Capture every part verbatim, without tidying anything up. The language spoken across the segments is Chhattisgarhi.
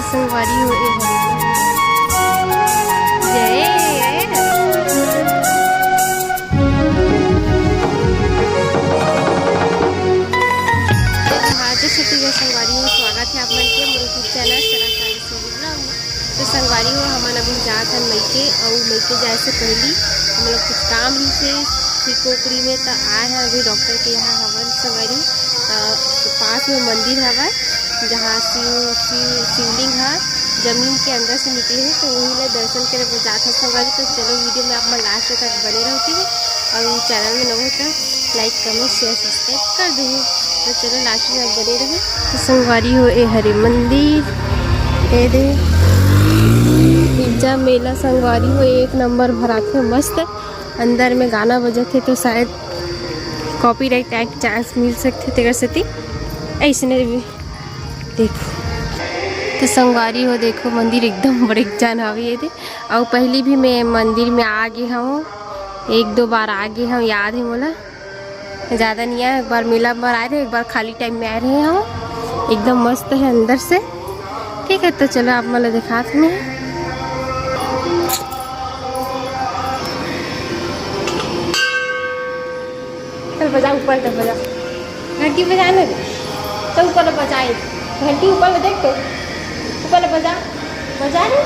संगवारी हो, ए हरे जय। हार्दिक छत्तीसगढ़ संगवारी हो, स्वागत है आप मन के मोर YouTube चैनल चला सारी सोनी vlog में। तो संगवारी हो, हमन अभी जात हन मइके, अउ मइके जाए से पहली हम लोग कुछ काम रहिसे, ठीक ओकरी में त आए हैं अभी डॉक्टर के यहाँ हवन संगवारी। अ, पास में मंदिर हवय, जहाँ शिव, शिव, शिवलिंग ह जमीन के अंदर से निकले हे, तो वही ला दर्शन करे बर जात हन संगवारी। तो चलो वीडियो में आप मन लास्ट तक बने रहो, ठीक है? और चैनल में नवा हो तो लाइक, कमेंट, शेयर, सब्सक्राइब कर दो। तो चलो लास्ट तक बने रहो। तो संगवारी हो, ए हरे मंदिर, ए दे इज्जा मेला संगवारी हो, एक नंबर भराथे मस्त। अंदर में गाना बजत हे तो शायद कॉपीराइट के चांस मिल सकथे, तेकर सेती अइसने भी देखो। तो संगवारी हो, देखो मंदिर एकदम बड़े जान हवे ये दे। अउ पहली भी मैं मंदिर में आ गे हूँ, एक दो बार आ गे हूँ, याद है मोला। ज़्यादा नहीं आए, एक बार मेला में आए रहे, एक बार खाली टाइम में आए रहे हूँ। एकदम मस्त है अंदर से। ठीक है, तो चलो आप मन ला दिखात हूँ। चल बजा, ऊपर तक बजा, घंटी बजा ना रे। चल ऊपर बजाए, घंटी ऊपर में देख तो, ऊपर बजा, बजा रे।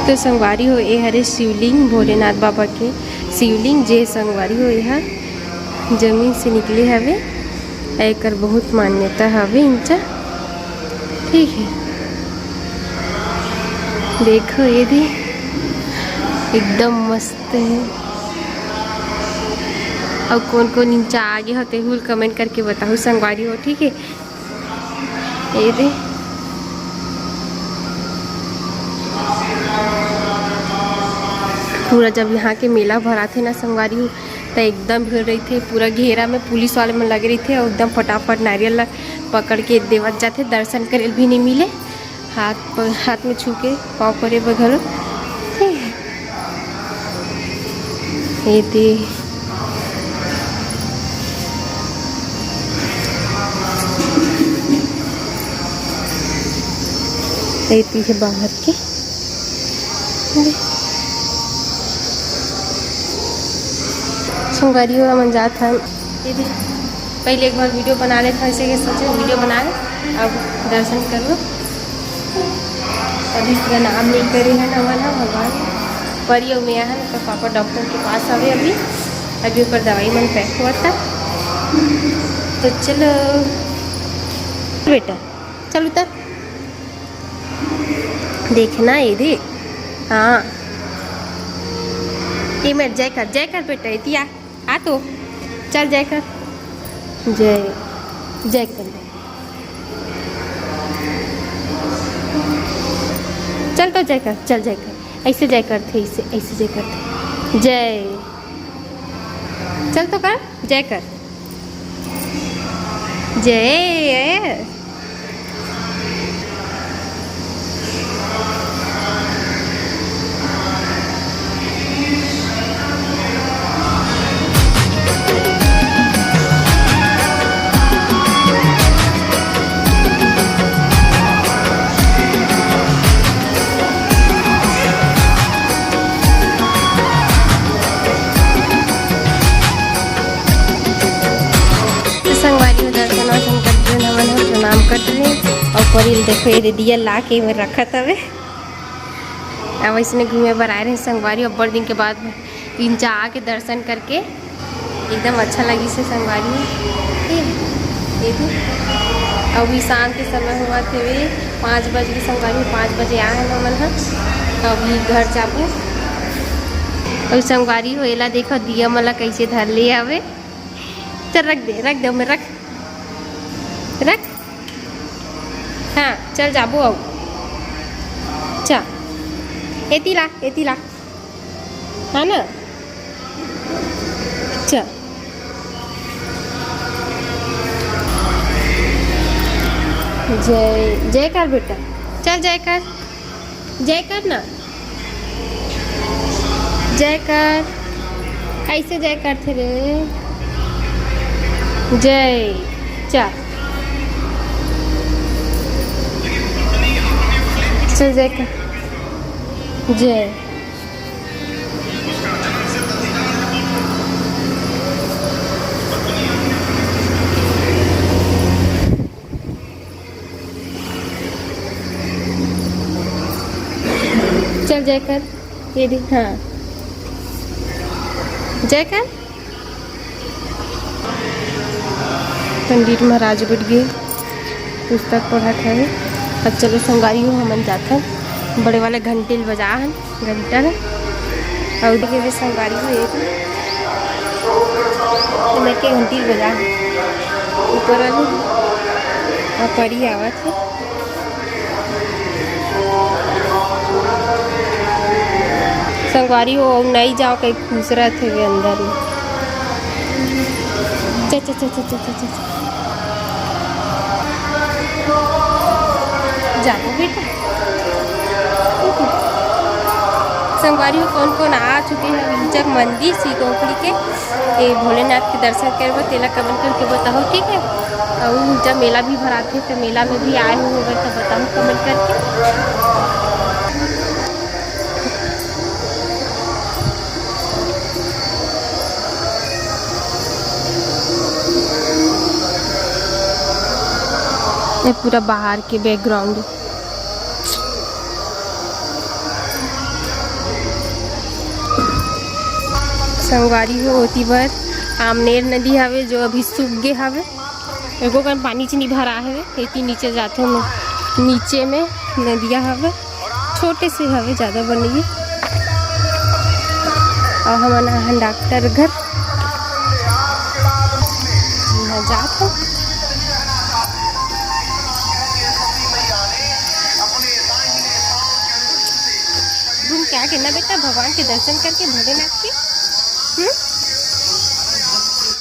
तो संगवारी हो, ए हरे शिवलिंग, भोलेनाथ बाबा के शिवलिंग, जे संगवारी हो, एहा जमीन से निकले हवे। एकर बहुत मान्यता हवे इंचा। ठीक है, देखो ये दे एकदम मस्त है। अउ कौन कौन इंचा आगे हो, तेहू ल कमेंट करके बताहू संगवारी हो, ठीक है। ये दे पूरा जब यहाँ के मेला भराथे ना संगवारी हो, त एकदम भीड़ रहिथे। पूरा घेरा में पुलिस वाले मन लगे रहिथे अउ एकदम फटाफट नारियल ला पकड़ के देवत जाथे, दर्शन करे ल भी नहीं मिले। हाथ प-, हाथ में छू के पाँव परे बर घलो। ये दे, ये दे है बाहर के। संगवारी हो, हमन जात हन। ये दे, पहले एक बार वीडियो बना लेथन, ऐसे के सोचे वीडियो बना ले, अब दर्शन करो। अभी प्रणाम नहीं करे हैं हमन ह भगवान। परी अउ मैं हन, ओकर पापा डॉक्टर के पास हवे अभी, अभी ओकर दवाई मन पैक होवत हे। तो चलो बेटा, चल उतर। देखना ये दे, हाँ, ये मेर जय कर, जय कर बेटा, एती आ। आ तो, चल जय कर, जय, जय कर, चल तो जय कर, चल जय कर, ऐसे जय करथे, ऐसे, ऐसे जय करथे, जय, चल तो कर, जय कर, जय। तो संगवारी हो, दर्शन वर्शन कर दिन हमन ह प्रणाम कर दिन। और परी ल देखो, ये दे दिया ला के में रखत हवे। अब इसने घूमे बर आए रहे संगवारी, अब्बड़ दिन के बाद इंचा आके दर्शन करके एकदम अच्छा लगिस हे संगवारी। ठीक, ये भी अभी शाम के समय हुआ थे, पाँच बज के संगवारी, पाँच बजे आए हैं हमन ह। अभी घर जाबो। अउ संगवारी हो, एला देखो, दिया मन ला कैसे धर ले हवे। चल रख दे, रख दे, ओमे रख, रख। हाँ, चल जाबो अब। चा, एती ला, एती ला। हाँ ना? चा। जय, जय कर बेटा। चल जय कर। जय कर ना। जय कर। कैसे जय करथे रे? जय। चा। चल जय कर, जय। चल जय कर, ये भी, हाँ, जय कर। पंडित महाराज बैठ गए, पुस्तक पढ़त हवे। अब चलो संगवारी हो, हमन जाथन बड़े वाले घंटी ल बजा हन, घंटा ल। अउ देखे हुए संगवारी हो, एक मेर के घंटी ल बजा हन, ऊपर वाले अउ परी आवत हे। संगवारी हो, अउ नई जाओ कहीं खुसरत हे अंदर में। चल, चल, चल। जाओ बेटा। संगवारी हो, कौन कौन आ चुके हैं विंचक मंदिर सीकोपड़ी के, ये भोलेनाथ के दर्शन करबो, तेला comment करके बताओ, ठीक है। और जब मेला भी भराथे तो मेला में भी आए हो अगर तो बताओ comment करके। ये पूरा बाहर के background। संगवारी हो, ओती बर आमनेर नदी हवे जो अभी सूख गे हवे। एको कन पानी च नी भरा हवे, एती नीचे जाथे न, नीचे में नदिया हवे, छोटे से हवे, ज्यादा बड़ नइये। अउ हमन आहन डॉक्टर घर, इहाँ जात हन। घूम के आके ना बेटा, भगवान के दर्शन करके भोलेनाथ के, हम्म?